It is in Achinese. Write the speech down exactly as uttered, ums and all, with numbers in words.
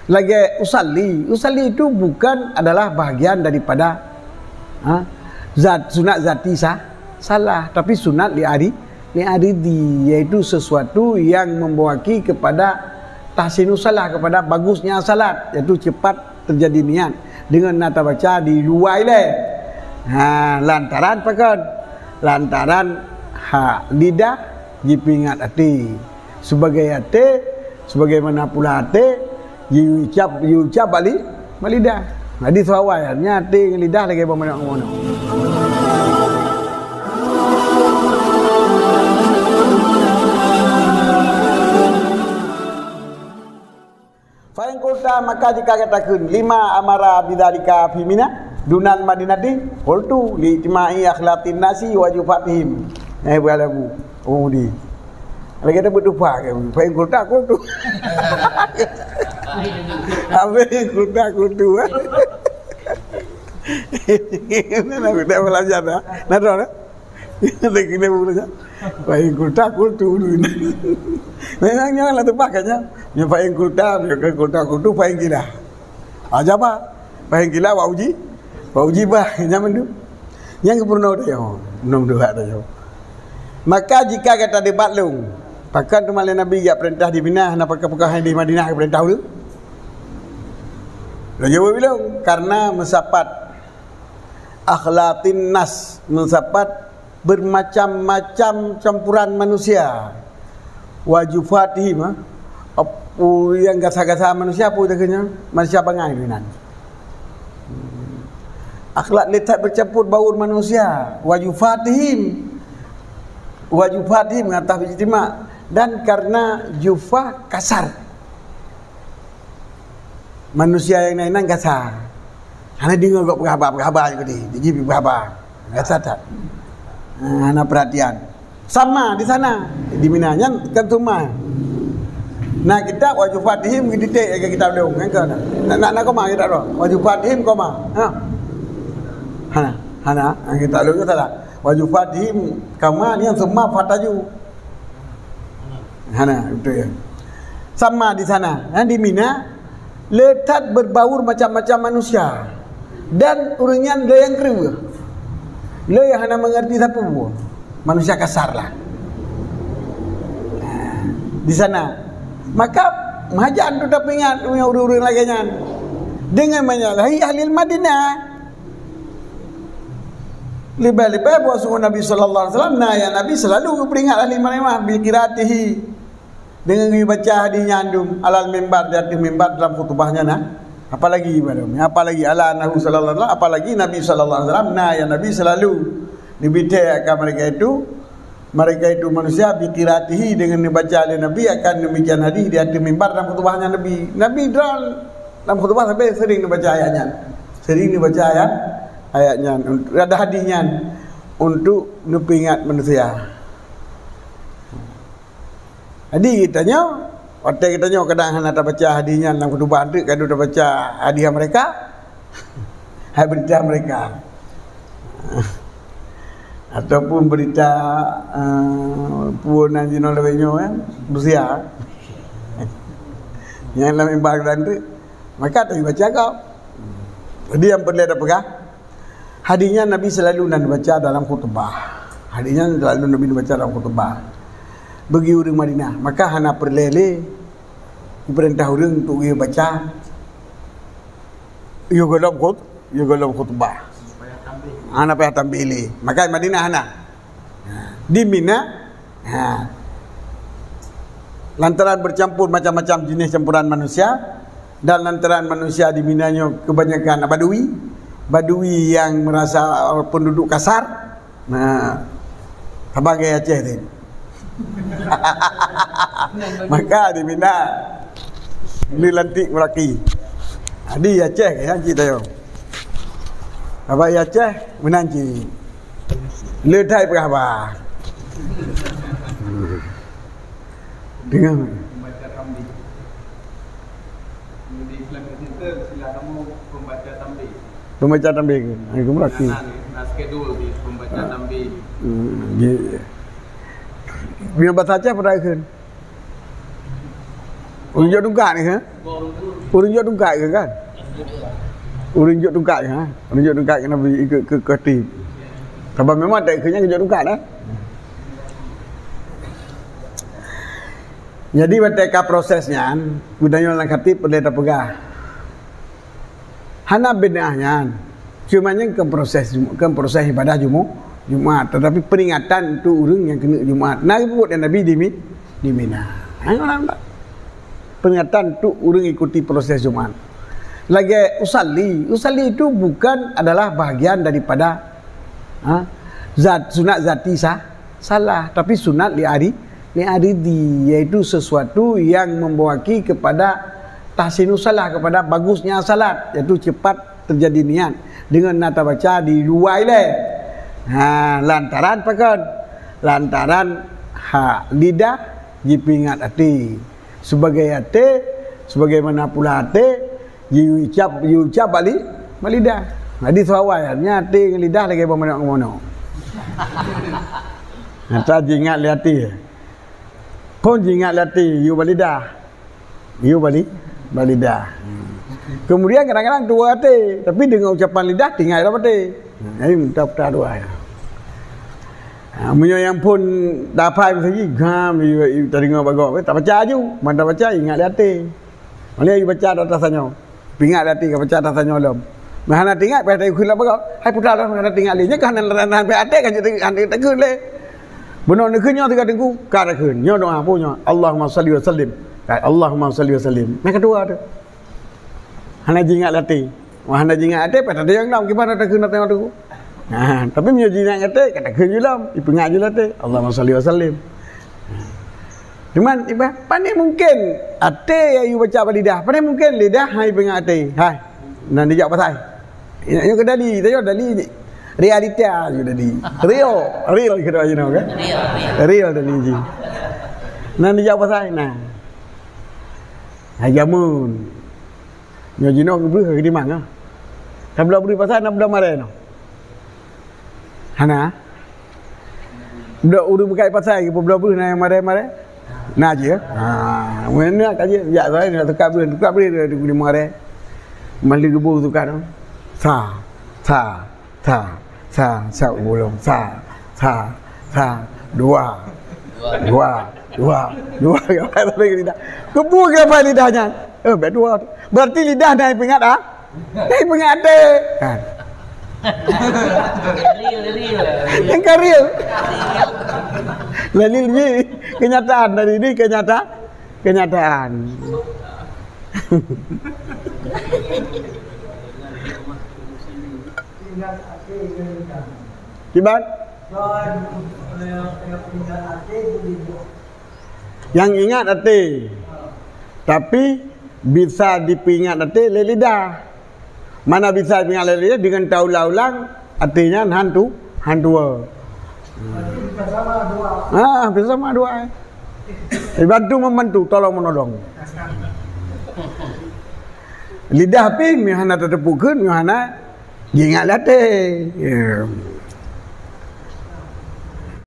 Lagèe usalli. Usalli itu bukan adalah bahagian daripada, ha, zat, sunat zati sah, salah, tapi sunat li ari-, li aridi, yaitu sesuatu yang membawaki kepada tahsinus salah, kepada bagusnya salat, yaitu cepat terjadi niat dengan na tabaca di luwa ilèe. Ha, lantaran pakon? Lantaran hak lidah jipeuingat até. Sebagai até, sebagaimana pula até, jiucap, jiucap bak li-, bak lidah. Jadi, soe awai nyan até ngon lidah lagèe boh manok ngon manok. Fa in qulta, maka jika gata kheun, "Lima amara bidzalika fi Mina, dunal Madinati?" Qultu, "Li ijtima'i akhlaqin nasi wa jufatihim." Eh, bukan lagu. Oh, di. Lagi ada bertupa ke? Fa in qulta qultu. Fa in qulta qultu, eh. Mana aku tak belajar dah. Nah, dah, dah. Dia kena belajar. Fa in qulta qultu. Memang nyan lah teupah kan nyan. Nyan fa in qulta, fa in qulta qultu, fa in qila. Ajaba. Fa in qila wa uji-, wa ujiba. Nyan mandum. Nyan geupeurunoe teuh nyoe. Mandum dua teuh nyoe. Maka jika gata debat lôn, pakon teuma lé Nabi jak peurintah di Mina, hana pakon-pakon hai di Madinah geupeurintah ulôn? Lôn jaweueb lôn, karena meusapat akhlaqin nas, meusapat bermacam-macam campuran manusia. Wa jufatihim, ha? Ap-, ureueng gasa-gasa manusia, peue takheun nyan? Manusia bangai inan. Akhlak lé that bercampur baur manusia. Wa jufatihim. Wa jufatihim, ngatah ijtima. Dan karena jufah kasar. Manusia nyang na inan gasa. Hana deungoe gob peugah haba, peugah haba je keudeh. Jih pih peugah haba. Gasa that. Ha, hana perhatian. Sama di sana. Di Mina nyan kan sama. Na kitab wa jufatihim geutitek lagèe kitab lôn. Kan ka na. Na, na, na koma kitab lôn. Wa jufatihim koma. Ha. Hana. Hana. Ha, kitab lôn nyan salah. Wa jufatihim koma nyan summa fataju. Hana, betul ya. Sama di sana. Ha, di Mina, le that berbaur macam-macam manusia. Dan ureueng nyan le nyang kreueh. Le nyang hana mengerti sapeue. Manusia kasar lah. Ha, di sana. Maka, meuhajan tu tapeuingat ureueng-ureueng lagèe nyan. Dengan menyalahi ahli Madinah. Leubeh-leubeh buat sungon Nabi sallallahu alaihi wasallam, na nyang Nabi selalu geupeuingat ahli Madinah bi qiraatihi, deungon geubaca hadih nyan dum alal mimbar, di ateueh mimbar dalam khutbah nyan na. Apalagi, apalagi ala annahu sallallahu alaihi wasallam, apalagi Nabi sallallahu alaihi wasallam, na nyang Nabi selalu, neubi thèe akan mereka itu, mereka itu manusia bi qiraatihi, deungon neubaca lé Nabi akan demikian hadih di ateueh mimbar dalam khutbah nyan Nabi. Nabi droe lam khutbah sabe sering neubaca ayat nyan. Sering neubaca ayat, ayat nyan. Untuk, ada hadih nyan untuk neupeuingat manusia. Jadi geutanyoe, watèe geutanyoe kadang hana tabaca hadih nyan lam khutbah, teuk ka tabaca hadih mereka. Hai berita mereka. Ataupun berita, eh, puon nyang jinoe lawét nyoe, eh, Rusia. Nyang lam imbang dan tu, maka tak dibaca kau. Jadi nyang peureulèe tapeugah, hadih nyan Nabi selalu nan baca dalam khutbah. Hadih nyan selalu Nabi baca dalam khutbah. Bagi ureueng Madinah, maka hana peureulèe lé dipeurintah ureueng untuk baca. Yôh gohlom khut-, yôh gohlom khutbah. Hana payah tambah lé. Maka Madinah hana. Ha. Di Mina, ha. Lantaran bercampur macam-macam jenis campuran manusia, dan lantaran manusia di Mina nyoe kebanyakan Badui, Badui yang merasa penduduk kasar, Nah, saban ngon Aceh teuh. Maka di Mina, ni lantik meulaki. Jadi Aceh kan cit tayo. Saban Aceh meunan cit. Le that peugah haba. Dengar. Pembaca tambih. Di Islam Kristen tu istilah kamu pembaca tambih. Pembaca tambih ke? Ha, itu berarti. Nah, nah, schedule di pembaca tambih. Hmm, dia, dia bahasa Aceh apa dah kan? Ureueng jok tungkat ni kan? Ureueng jok tungkat ke kan? Ureueng jok tungkat ke, ha? Ureueng jok tungkat ke Nabi ikut ke, ke tim. Sabab memang tak ikut nyan jok tungkat, eh? Jadi, watèe ka proses nyan, geutanyoe lam khatib peureulèe tapeugah. Hana bid'ah nyan. Cuma nyan kon proses Jum-, kon proses ibadah Jumu-, Jumat, tetapi peringatan untuk ureueng nyang keuneuk Jumat. Na geupeubeuet lé Nabi di Mi-, di Mina. Ha, nyan orang tak. Peringatan untuk ureueng ikuti proses Jumat. Lagèe usalli. Usalli itu bukan adalah bahagian daripada, ha, zat, sunat zati sah, salah, tapi sunat li ari-, li aridi, yaitu sesuatu yang membawaki kepada tahsinus salah, kepada bagusnya salat, yaitu cepat terjadi niat dengan na tabaca di luwa ilèe. Ha, lantaran pakon? Lantaran hak lidah jipeuingat até. Sebagai até, sebagaimana pula até, jiucap, jiucap bak li-, bak lidah. Jadi, sawa nyan até ngon lidah lagèe boh manok ngon manok. Nyata jiingat lé até. Phôn jiingat lé até, yue bak lidah. Yue bak li-, bak lidah. Kemudian kadang-kadang tuwoe até, tapi deungon ucapan lidah tinggai dalam até. Jadi, mudah-mudahan doa. Ha, meunyoe nyang phôn dapai meusaji, gam, yue, yue tadeungoe bak gob, tabaca aju. Man tabaca, ingat lé até. Malah yue baca ata tanyoe. Peuingat lé até ka baca ata tanyoe lom. Meuhana teuingat, payah takheun lom bak gob. Hai putra lom, hana teuingat lé. Nyan ka hana, hana, hana, até ka jeuet, hana takheun lé. Bunoe neukheun nyoe teuka teungku, ka takheun. Nyoe doa peue nyoe? Allahumma shalli wa sallim. Ka, Allahumma shalli wa sallim. Nah, keudua tu. Hana jiingat lé até. Wah, hana jiingat até, payah tadayang lom, kiban takheun ata teungku. Ha, tapi meunyoe jiingat até, ka takheun ju lom, ipeuingat ju lé até. Allahumma shalli wa sallim. Cuman, iba-, pane mungkin até yue baca bak lidah, pane mungkin lidah hai peuingat até. Hai, nan dijak pasai. Nyoe keu dali, tanyoe dali realita je dali. Real, real kita aja nak kan? Real, real. Real dali je. Nan dijak pasai, nah. Hai jameun. Nyoe jinoe geubeuh ka geudimang ah. Tabloe beuh pasai na bloe marée noh. Hana. Bloe ureueng beukai pasai geupubloe beuh na nyang marée-marée. Na je. Ha, meunyoe ka jeuet jak sai na tukar beuh, tukar beuh di marée. Mali geubeuh tukar noh. Sa, sa. Sa, sa, sa, ulôn. Sa, sa, sa, dua. Dua, dua, dua. Keubu keupai lidah nyan. Eh, bèk dua. Berarti lidah na peuingat, ah? Na peuingat até. Kan? Real, real. Nyang ka real. Lain ni kenyataan dari ni kenyata-, kenyataan. Kiban? Nyang ingat até. Tapi bisa dipeuingat até lé lidah. Mana bisa dipeuingat lé lidah dengan taulang-ulang, até nyan hantu, hantu. Ah, bisa sama dua. Dibantu membantu, tolong menolong. Lidah pih meuhana tateupeue kheun, meuhana jiingat lé até. Ya.